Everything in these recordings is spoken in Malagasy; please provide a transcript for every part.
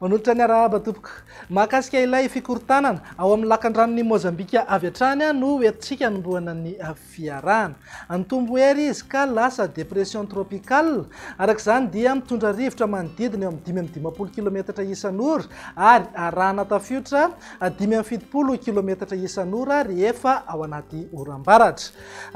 Manolotra ny arahaba tompoko. Mahakasika ilay fikorontanana ao amin'ny lakandranon'i Mozambika avy hatrany no entintsika hanombohana ny fiarahana. Nitombo hery izy ka lasa dépression tropicale. Araka izany dia mitondra rivotra manodidina eo amin'ny 55 kilometatra isan'ora ary arahana tafiotra 75 kilometatra isan'ora rehefa ao anaty oram-baratra.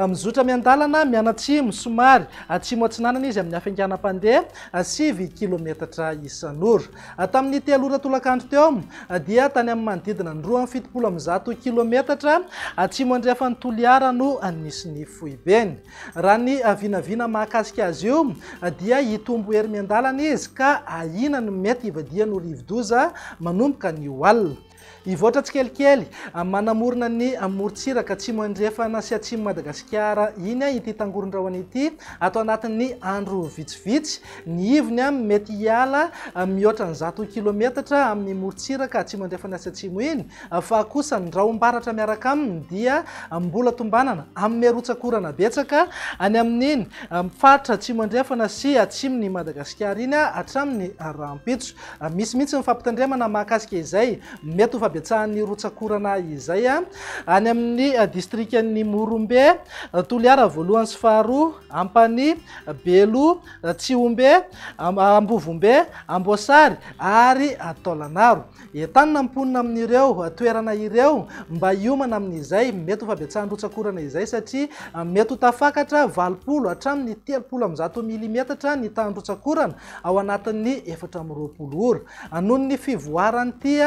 Mizotra miandalana mianatsimo somary atsimo atsinanana izy amin'ny hafainganam-pandeha 9 kilometatra isan'ora. Tamin'ny 3 ora tolakandro teo dia tany amin'ny manodidina ny 172 kilometatra atsimo andrefan'i Toliara no nisy ny foibeny. Raha ny vinavina mahakasika azy io dia hitombo hery miandalana izy ka ahiana ny mety hivadihany ho rivodoza manomboka anio alina. Hivoatra tsikelikely manamorona ny morontsiraka atsimo andrefana sy atsimo Madagasikara iny ity tangoron-drahona ity ato anatin'ny andro vitsivitsy. Ny ivony mety hiala mihoatra ny 100 kilometatra amin'ny morontsiraka atsimo andrefana sy atsimo iny, fa kosa ny rahom-baratra miaraka aminy dia mbola tombanana amin'ny rotsak'orana betsaka any amin'iny faritra atsimo andrefana sy atsimon'i Madagasikara iny hatramin'ny rahampitso. Misy mihitsy ny fampitandremana mahakasika izay mety ho fabetsahan'ny rotsak'orana izay any amin'ny distrikan'ny Morombe, Toliara voalohany sy faharoa, Ampanihy, Belo, Tsihombe, Ambovombe, Amboasary ary Taolagnaro. Entanina ny mponina amin'ireo toerana ireo mba hiomana amin'izay mety ho fabetsahan'ny rotsak'orana izay satria mety ho tafakatra 80 hatramin'ny 130 milimetatra ny tahan'ny rotsak'orana ao anatin'ny 24 ora. Noho ny fivoaran'ity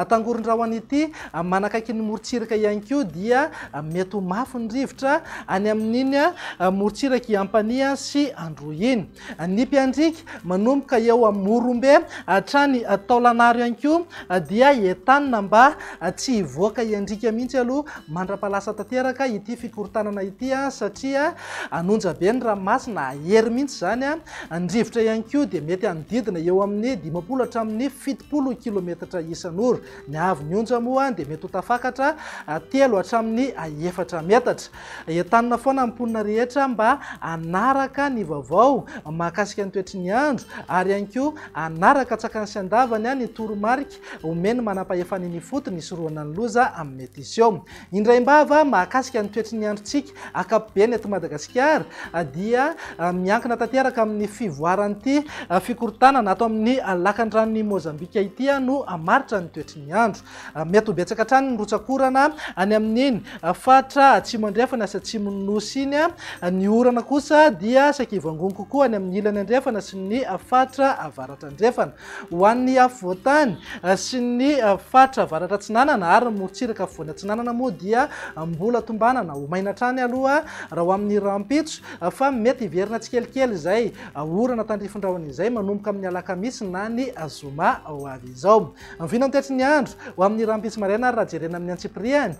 tangoron-drahona ity manakaiky ny morontsiraka ihany koa dia mety ho mafy ny rivotra any amin'iny morontsirak'i Ampanihy sy Androy iny. Ny mpiandriaka manomboka eo Morombe hatrany Taolagnaro ihany koa dia entanina mba tsy hivoaka hiandriaka mihitsy aloha mandra-pahalasa tanteraka ity fikorontanana ity satria hanonja be ny ranomasina, hahery mihitsy izany. Ny rivotra ihany koa dia mety hanodidina eo amin'ny 50 hatramin'ny 70 kilometatra isan'ora. Ny haavon'ny onja moa dia mety ho tafakatra 3 hatramin'ny 4 metatra. Entanina foana ny mponina rehetra mba hanaraka ny vaovao mahakasika ny toetry ny andro ary ihany koa hanaraka an-tsakany sy an-davany ny toromarika omen'ny manampahefana eny ifotony hisorohana ny loza amin'ny mety hiseho. Indraim-bava mahakasika ny toetry ny androntsika ankapobeny eto Madagasikara dia miankina tanteraka amin'ny fivoaran'ity fikorontanana ato amin'ny lakandranon'i Mozambika ity no hamaritra ny toetry ny andro. Mety ho betsaka hatrany ny rotsak'orana any amin'iny faritra atsimo andrefana sy atsimon'ny Nosy iny. Ny orana kosa dia saika hivangongo kokoa any amin'ny ilany andrefana sy ny faritra avaratra andrefana. Ho an'ny afovoantany sy ny faritra avaratra atsinanana ary ny morontsiraka afovoany atsinanana moa dia mbola tombanana ho maina hatrany aloha raha ho amin'ny rahampitso fa mety hiverina tsikelikely izay orana tandrifin-drahona izay manomboka amin'ny alakamisy na ny zoma ho avy izao. Ny vinantetry ny andro ho amin'ny rahampitso maraina ary raha jerena amin'ny antsipiriany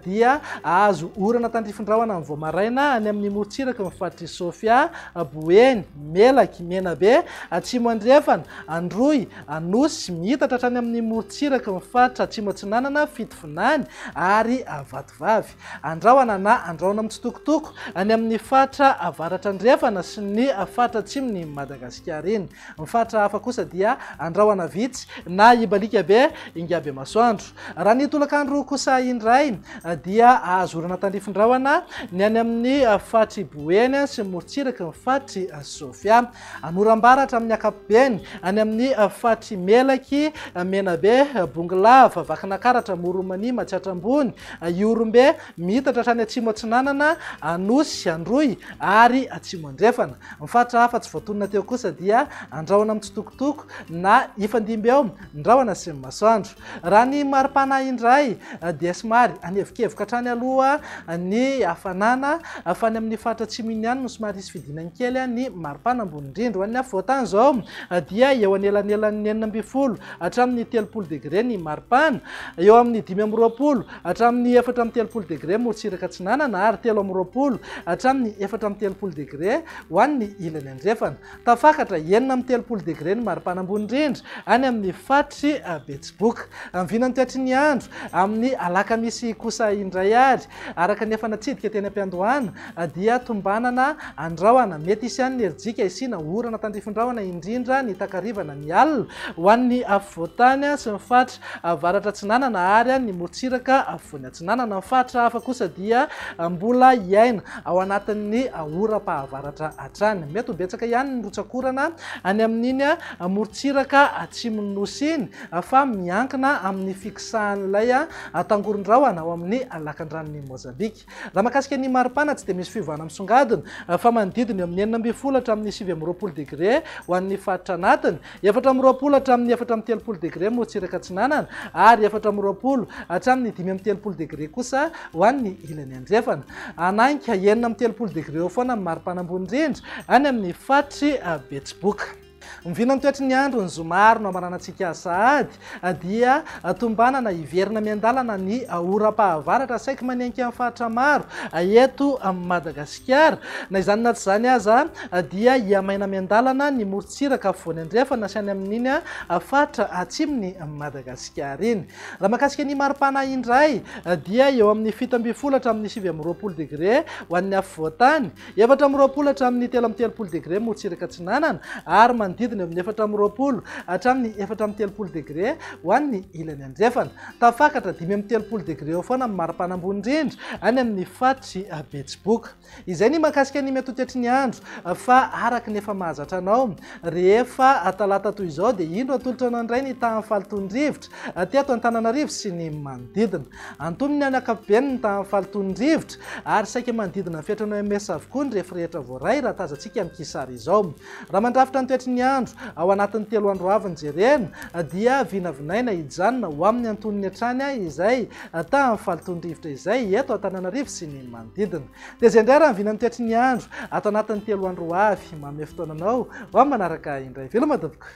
dia azo orana tandrifin-drahona amin'ny vao maraina any amin'ny morontsiraky ny faritr'i Sofia, Boeny, Melaky, Menabe, Atsimo Andrefana, Androy, Anosy, miitatra hatrany amin'ny morontsiraky ny faritra Atsimo Atsinanana, Fitovinany ary Vatovavy. Andrahona na andrahona mitsitokotoko any amin'ny faritra Avaratra Andrefana sy ny faritra Atsimon'i Madagasikara iny. Ny faritra hafa kosa dia andrahona vitsy na hibaliaka be ingabe masoandro. Raha ny tolakandro kosa indray dia azo orana tandrifin-drahona ny any amin'ny faritr'i Boeny sy ny morontsiraky ny faritr'i Sofia. Anoram-baratra amin'ny ankapobeny any amin'ny faritr'i Melaky, Menabe, Bongolava, Vakinakaratra, Moromania, Matsiatra Ambony, Ihorombe, miitatra hatrany atsimo atsinanana, Anosy, Androy ary atsimo andrefana. Ny faritra hafa tsy voatonona teo kosa dia andrahona mitsitokotoko na hifandimby eo ny rahona sy ny masoandro. Raha ny maripana indray dia somary hanevokevoka hatrany aloha ny hafanana fa any amin'ny faritra atsimo iny ihany no somary hisy fidinany kely ny maripana ambony indrindra. Ho an'ny afovoantany izao dia eo anelanelan'ny 16 hatramin'ny 30 degre ny maripana, eo amin'ny 25 hatramin'ny 34 degre morontsiraka atsinanana ary 23 hatramin'ny 34 degre ho an'ny ilany andrefana. Tafakatra 36 degre ny maripana ambony indrindra any amin'ny faritr'i Betsiboka. Ny vinan'ny vinan'ny toetry ny andro amin'ny alakamisy kosa indray ary, araka ny efa natsidika teny am-piandohana, dia tombanana andrahona. Mety hisy ihany ny herijika hisiana orana tandrifin-drahona indrindra ny takariva na ny alina ho an'ny afovoan-tany sy ny faritra avaratra atsinanana ary ny morontsiraka afovoany atsinanana. Ny faritra hafa kosa dia mbola hiaina ao anatin'ny oram-pahavaratra hatrany. Mety ho betsaka ihany ny rotsak'orana any amin'iny morontsiraka atsimon'ny Nosy iny fa miankina amin'ny fikisahan'ilay tangoron-drahona ao amin'ny lakandranon'i Mozambika. Raha mahakasika ny maripana tsy dia misy fiovana misongadina fa manodidina eo amin'ny 16 hatramin'ny 29 degre ho an'ny faritra anatiny, 24 hatramin'ny 34 degre morontsiraka atsinanana ary 24 hatramin'ny 35 degre kosa ho an'ny ilany andrefana. Hanainga 36 degre eo foana ny maripana ambony indrindra any amin'ny faritr'i Betsiboka. Ny vinan'ny toetry ny andro ny zoma ary no hamaranantsika azy sahady dia tombanana hiverina miandalana ny oram-pahavaratra saiky manenika ny faritra maro eto Madagasikara. Na izany na tsy izany aza dia hihamaina miandalana ny morontsiraka afovoany andrefana sy any amin'iny faritra atsimon'i Madagasikara iny. Raha mahakasika ny maripana indray dia eo amin'ny 17 hatramin'ny 29 degre ho an'ny afovoantany. 24 hatramin'ny 33 degre morontsiraka atsinanana ary manodidina eo amin'ny 24 hatramin'ny 34 degre ho an'ny ilany andrefana. Tafakatra 35 degre eo foana ny maripana ambony indrindra any amin'ny faritr'i Betsiboka. Izay ny mahakasika ny mety ho toetry ny andro fa araka ny efa mahazatra anao rehefa talata toy izao dia indro atolotra anao indray ny tahan'ny fahalotoan'ny rivotra teto Antananarivo sy ny manodidina. Antonony any ankapobeny ny tahan'ny fahalotoan'ny rivotra ary saika manodidina ny fetran'ny OMS avokoa ny refy rehetra voaray raha tazantsika amin'ny kisary izao. Raha mandrafitra ny toetry ny andro ao anatin'ny 3 andro avy ny jerena dia vinavinaina hijanona ho amin'ny antonony hatrany izay tahan'ny fahalotoan'ny rivotra izay eto Antananarivo sy ny manodidina. Dia izay indray raha ny vinan'ny toetry ny andro ato anatin'ny 3 andro ho avy. Manome fotoana anao ho amin'ny manaraka indray. Veloma tompoko.